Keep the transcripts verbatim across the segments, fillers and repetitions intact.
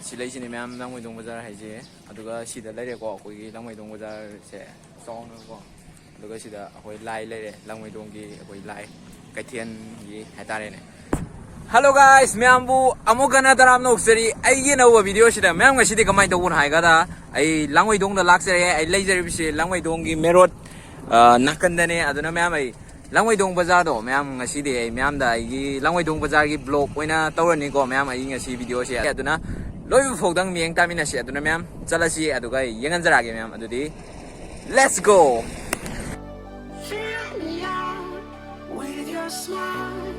ꯁꯤ ꯂꯩꯁꯤꯅꯤ ꯃꯌꯥꯝ, ꯂꯥꯡꯃꯩꯗꯣꯡ ꯕꯖꯥꯔ ꯍꯥꯏꯁꯦ꯫ ꯑꯗꯨꯒ ꯁꯤꯗ ꯂꯩꯔꯦꯀꯣ, ꯑꯩꯈꯣꯏꯒꯤ ꯂꯥꯡꯃꯩꯗꯣꯡ ꯕꯖꯥꯔꯁꯦ ꯆꯥꯎꯅꯀꯣ꯫ ꯑꯗꯨꯒ ꯁꯤꯗ ꯑꯩꯈꯣꯏ ꯂꯥꯏ ꯂꯩꯔꯦ, ꯂꯥꯡꯃꯩꯗꯣꯡꯒꯤ ꯑꯩꯈꯣꯏ ꯂꯥꯏ, ꯀꯩꯊꯦꯜꯒꯤ ꯍꯥꯏꯇꯥꯔꯦꯅꯦ꯫ Hello guys, ꯃꯌꯥꯝꯕꯨ ꯑꯃꯨꯛ ꯍꯟꯅ ꯇꯔꯥꯝꯅ ꯑꯣꯛꯆꯔꯤ ꯑꯩꯒꯤ ꯑꯅꯧꯕ video ꯁꯤꯗ꯫ ꯃꯌꯥꯝ, ꯉꯁꯤꯗꯤ ꯀꯃꯥꯏꯅ ꯇꯧꯕꯅꯣ ꯍꯥꯏꯒꯗ, ꯑꯩ ꯂꯥꯡꯃꯩꯗꯣꯡꯗ ꯂꯥꯛꯆꯔꯦ꯫ ꯑꯩ ꯂꯩꯖꯔꯤꯕꯁꯤ ꯂꯥꯡꯃꯩꯗꯣꯡꯒꯤ main road, ꯑ, ꯅꯥꯀꯟꯗꯅꯦ꯫ ꯑꯗꯨꯅ ꯃꯌꯥꯝ, ꯑꯩ ꯂꯥꯡꯃꯩꯗꯣꯡ ꯕꯖꯥꯔꯗꯣ, ꯃꯌꯥꯝ, ꯉꯁꯤꯗꯤ ꯑꯩ ꯃꯌꯥꯝꯗ ꯑꯩꯒꯤ ꯂꯥꯡꯃꯩꯗꯣꯡ ꯕꯖꯥꯔꯒꯤ vlog ꯑꯣꯏꯅ ꯇꯧꯔꯅꯤꯀꯣ, ꯃꯌꯥꯝ, ꯑꯩ ꯉꯁꯤ video ꯁꯦ꯫ ꯑꯗꯨꯅ ꯂꯣꯏꯕ ꯐꯥꯎꯗꯪ ꯃꯤꯠꯌꯦꯡ ꯇꯥꯃꯤꯟꯅꯁꯤ꯫ ꯑꯗꯨꯅ ꯃꯌꯥꯝ, ꯆꯠꯂꯁꯤ, ꯑꯗꯨꯒ ꯑꯩ ꯌꯦꯡꯍꯟꯖꯔꯛꯑꯒꯦ ꯃꯌꯥꯝ꯫ ꯑꯗꯨꯗꯤ let's go! Fill me out with your smile,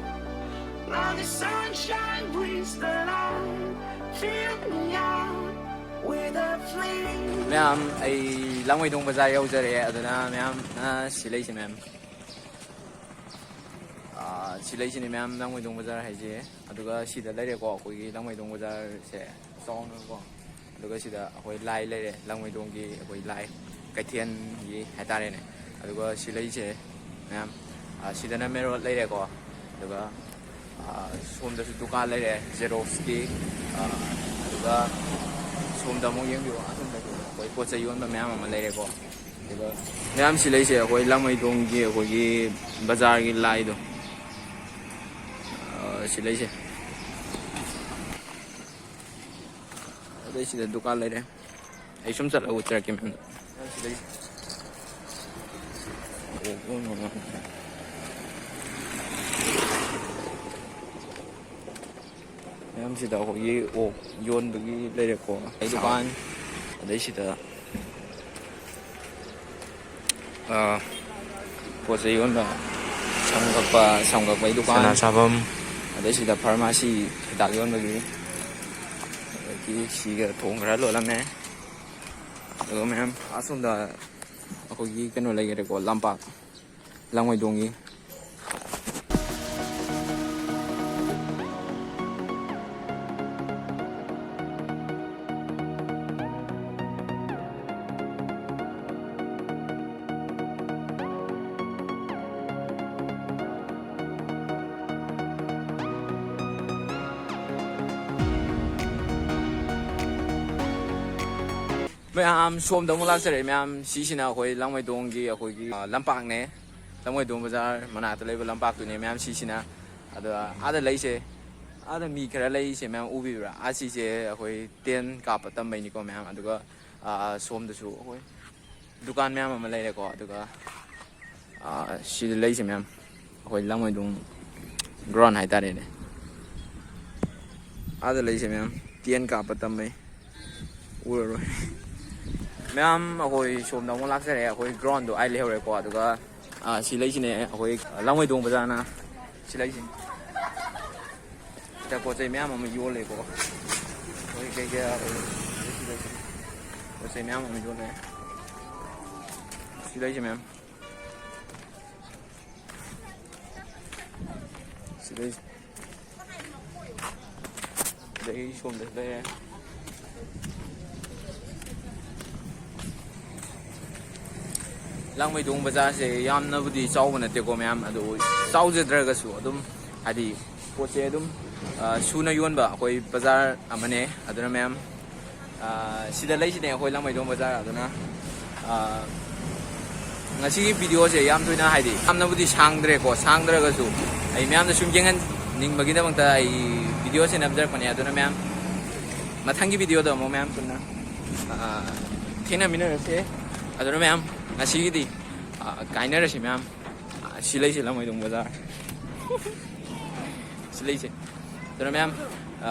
like the sunshine brings the light. Fill me out with a flame. ꯃꯌꯥꯝ, ꯑꯩ ꯂꯥꯡꯃꯩꯗꯣꯡ ꯕꯖꯥꯔ ꯌꯧꯖꯔꯦ꯫ ꯑꯗꯨꯅ ꯃꯌꯥꯝ, ꯑ, ꯁꯤ ꯂꯩꯁꯤ ꯃꯌꯥꯝ꯫ ꯑꯥ, ꯁꯤ ꯂꯩꯁꯤꯅꯤ ꯃꯌꯥꯝ, ꯂꯥꯡꯃꯩꯗꯣꯡ ꯕꯖꯥꯔ ꯍꯥꯏꯁꯦ꯫ ꯑꯗꯨꯒ ꯁꯤꯗ ꯂꯩꯔꯦꯀꯣ, ꯑꯩꯈꯣꯏꯒꯤ ꯂꯥꯡꯃꯩꯗꯣꯡ ꯕꯖꯥꯔꯁꯦ ꯆꯥꯎꯅꯀꯣ꯫ ꯑꯗꯨꯒ ꯁꯤꯗ ꯑꯩꯈꯣꯏ ꯂꯥꯏ ꯂꯩꯔꯦ, ꯂꯥꯡꯃꯩꯗꯣꯡꯒꯤ ꯑꯩꯈꯣꯏ ꯂꯥꯏ, ꯀꯩꯊꯦꯜꯒꯤ ꯍꯥꯏꯇꯥꯔꯦꯅꯦ꯫ ꯑꯗꯨꯒ ꯁꯤ ꯂꯩꯁꯦ ꯃꯌꯥꯝ, ꯑꯥ, ꯁꯤꯗꯅ main road ꯂꯩꯔꯦꯀꯣ꯫ ꯑꯗꯨꯒ, ꯑꯥ, ꯁꯣꯝꯗꯁꯨ ꯗꯨꯀꯥꯟ ꯂꯩꯔꯦ Xerox ꯀꯤ꯫ ꯑꯥ, ꯑꯗꯨꯒ ꯁꯣꯝꯗ ꯑꯃꯨꯛ ꯌꯦꯡꯕꯤꯌꯨ, ꯑꯁꯣꯝꯗꯁꯨ ꯑꯩꯈꯣꯏ ꯄꯣꯠ ꯆꯩ ꯌꯣꯟꯕ ꯃꯌꯥꯝ ꯑꯃ ꯂꯩꯔꯦꯀꯣ꯫ ꯑꯗꯨꯒ ꯃꯌꯥꯝ ꯁꯤ ꯂꯩꯁꯦ ꯑꯩꯈꯣꯏ ꯂꯥꯡꯃꯩꯗꯣꯡꯒꯤ ꯑꯩꯈꯣꯏꯒꯤ ꯕꯖꯥꯔꯒꯤ ꯂꯥꯏꯗꯣ, ꯑꯥ, ꯁꯤ ꯂꯩꯁꯦ꯫ ꯑꯗꯩ ꯁꯤꯗ ꯗꯨꯀꯥꯟ ꯂꯩꯔꯦ꯫ ꯑꯩ ꯁꯨꯝ ꯆꯠꯂꯒ ꯎꯠꯆꯔꯛꯀꯦ ꯃꯌꯥꯝꯗ꯫ ꯁꯤ ꯂꯩꯁꯦ꯫ ꯃꯌꯥꯝꯁꯤꯗ ꯑꯩꯈꯣꯏꯒꯤ ꯑꯣꯛ ꯌꯣꯟꯕꯒꯤ ꯂꯩꯔꯦꯀꯣ, ꯑꯩ ꯗꯨꯀꯥꯟ꯫ ꯑꯗꯩꯁꯤꯗ, ꯑ, ꯄꯣꯠ ꯆꯩ ꯌꯣꯟꯕ, ꯁꯝ ꯀꯛꯄ, ꯁꯝ ꯀꯛꯄꯒꯤ ꯗꯨꯀꯥꯟ꯫ ꯁꯅꯥ ꯁꯥꯐꯝ꯫ ꯑꯗꯩꯁꯤꯗ pharmacy, ꯍꯤꯗꯥꯛ ꯌꯣꯟꯕꯒꯤ꯫ ꯑꯗꯒꯤ ꯁꯤꯒ ꯊꯣꯡ ꯈꯔ ꯂꯣꯜꯂꯝꯃꯦ꯫ ꯑꯗꯨꯒ ꯃꯌꯥꯝ ꯑꯁꯣꯝꯗ ꯑꯩꯈꯣꯏꯒꯤ ꯀꯩꯅꯣ ꯂꯩꯈꯔꯦꯀꯣ, ꯂꯝꯄꯥꯛ꯫ ꯂꯥꯡꯃꯩꯗꯣꯡꯒꯤ꯫ ꯃꯌꯥꯝ, ꯁꯣꯝꯗ ꯑꯃꯨꯛ ꯂꯥꯛꯆꯔꯦ ꯃꯌꯥꯝ꯫ ꯁꯤꯁꯤꯅ ꯑꯩꯈꯣꯏ ꯂꯥꯡꯃꯩꯗꯣꯡꯒꯤ ꯑꯩꯈꯣꯏꯒꯤ, ꯑ, ꯂꯝꯄꯥꯛꯅꯦ꯫ ꯂꯥꯡꯃꯩꯗꯣꯡ ꯕꯖꯥꯔ ꯃꯅꯥꯛꯇ ꯂꯩꯕ ꯂꯝꯄꯥꯛꯇꯨꯅꯦ ꯃꯌꯥꯝ ꯁꯤꯁꯤꯅ꯫ ꯑꯗꯣ ꯑꯥꯗ ꯂꯩꯁꯦ, ꯑꯥꯗ ꯃꯤ ꯈꯔ ꯂꯩꯁꯦ ꯃꯌꯥꯝ ꯎꯕꯤꯕ꯭ꯔꯥ? ꯑꯥ ꯁꯤꯁꯦ ꯑꯩꯈꯣꯏ ꯇꯦꯟ ꯀꯥꯞꯄ ꯇꯝꯕꯩꯅꯤꯀꯣ ꯃꯌꯥꯝ꯫ ꯑꯗꯨꯒ, ꯑ, ꯁꯣꯝꯗꯁꯨ ꯑꯩꯈꯣꯏ ꯗꯨꯀꯥꯟ ꯃꯌꯥꯝ ꯑꯃ ꯂꯩꯔꯦꯀꯣ꯫ ꯑꯗꯨꯒ, ꯑ, ꯁꯤꯗ ꯂꯩꯁꯦ ꯃꯌꯥꯝ ꯑꯩꯈꯣꯏ ꯂꯥꯡꯃꯩꯗꯣꯡ ground ꯍꯥꯏꯇꯥꯔꯦꯅꯦ꯫ ꯑꯥꯗ ꯂꯩꯁꯦ ꯃꯌꯥꯝ ꯇꯦꯟ ꯀꯥꯞꯄ ꯇꯝꯕꯩ꯫ ꯎꯔꯔꯣꯏ꯫ ꯃꯌꯥꯝ, ꯑꯩꯈꯣꯏ ꯁꯣꯝꯗ ꯑꯃꯨꯛ ꯂꯥꯛꯆꯔꯦ꯫ ꯑꯩꯈꯣꯏ ground ꯗꯣ ꯑꯩ ꯂꯩꯍꯧꯔꯦꯀꯣ꯫ ꯑꯗꯨꯒ, ꯑ, ꯁꯤ ꯂꯩꯁꯤꯅꯦ ꯑꯩꯈꯣꯏ ꯂꯥꯡꯃꯩꯗꯣꯡ ꯕꯖꯥꯔꯅ꯫ ꯁꯤ ꯂꯩꯁꯤꯅꯦ꯫ ꯁꯤꯗ ꯄꯣꯠ ꯆꯩ ꯃꯌꯥꯝ ꯑꯃ ꯌꯣꯜꯂꯦꯀꯣ꯫ ꯑꯩꯈꯣꯏ ꯀꯩꯀꯩ, ꯑꯩꯈꯣꯏ ꯁꯤ ꯂꯩꯁꯦ꯫ ꯄꯣꯠ ꯆꯩ ꯃꯌꯥꯝ ꯑꯃ ꯌꯣꯜꯂꯦ꯫ ꯁꯤ ꯂꯩꯁꯦ ꯃꯌꯥꯝ꯫ ꯁꯤꯗꯩ, ꯁꯤꯗꯩ ꯁꯣꯝꯗꯁꯨ ꯂꯩꯔꯦ꯫ ꯂꯥꯡꯃꯩꯗꯣꯡ ꯕꯖꯥꯔꯁꯦ ꯌꯥꯝꯅꯕꯨꯗꯤ ꯆꯥꯎꯕ ꯅꯠꯇꯦꯀꯣ ꯃꯌꯥꯝ, ꯑꯗꯨ ꯆꯥꯎꯖꯗ꯭ꯔꯒꯁꯨ ꯑꯗꯨꯝ, ꯍꯥꯏꯗꯤ, ꯄꯣꯠꯁꯦ ꯑꯗꯨꯝ, ꯑ, ꯁꯨꯅ ꯌꯣꯟꯕ ꯑꯩꯈꯣꯏ ꯕꯖꯥꯔ ꯑꯃꯅꯦ꯫ ꯑꯗꯨꯅ ꯃꯌꯥꯝ, ꯑ, ꯁꯤꯗ ꯂꯩꯁꯤꯅꯦ ꯑꯩꯈꯣꯏ ꯂꯥꯡꯃꯩꯗꯣꯡ ꯕꯖꯥꯔ꯫ ꯑꯗꯨꯅ, ꯑ, ꯉꯁꯤꯒꯤ video ꯁꯦ ꯌꯥꯝ ꯊꯣꯏꯅ, ꯍꯥꯏꯗꯤ, ꯌꯥꯝꯅꯕꯨꯗꯤ ꯁꯥꯡꯗ꯭ꯔꯦꯀꯣ꯫ ꯁꯥꯡꯗ꯭ꯔꯒꯁꯨ ꯑꯩ ꯃꯌꯥꯝꯗ ꯁꯨꯝ ꯌꯦꯡꯍꯟꯅꯤꯡꯕꯒꯤꯗꯃꯛꯇ ꯑꯩ video ꯁꯦ ꯅꯝꯖꯔꯛꯄꯅꯦ꯫ ꯑꯗꯨꯅ ꯃꯌꯥꯝ, ꯃꯊꯪꯒꯤ video ꯗ ꯑꯃꯨꯛ ꯃꯌꯥꯝ ꯄꯨꯟꯅ, ꯑ, ꯊꯦꯡꯅꯃꯤꯟꯅꯔꯁꯦ꯫ ꯑꯗꯨꯅ ꯃꯌꯥꯝ, ꯉꯁꯤꯒꯤꯗꯤ, ꯑ, ꯀꯥꯏꯅꯔꯁꯤ ꯃꯌꯥꯝ꯫ ꯑ, ꯁꯤ ꯂꯩꯁꯦ ꯂꯥꯡꯃꯩꯗꯣꯡ ꯕꯖꯥꯔ꯫ ꯁꯤ ꯂꯩꯁꯦ꯫ ꯑꯗꯨꯅ ꯃꯌꯥꯝ, ꯑ,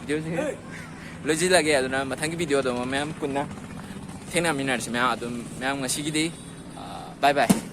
video ꯁꯦ ꯂꯣꯏꯁꯤꯜꯂꯒꯦ꯫ ꯑꯗꯨꯅ ꯃꯊꯪꯒꯤ video ꯗ ꯑꯃꯨꯛ ꯃꯌꯥꯝ ꯄꯨꯟꯅ ꯊꯦꯡꯅꯃꯤꯟꯅꯔꯁꯤ ꯃꯌꯥꯝ꯫ ꯑꯗꯨꯝ ꯃꯌꯥꯝ ꯉꯁꯤꯒꯤꯗꯤ, ꯑ, bye bye꯫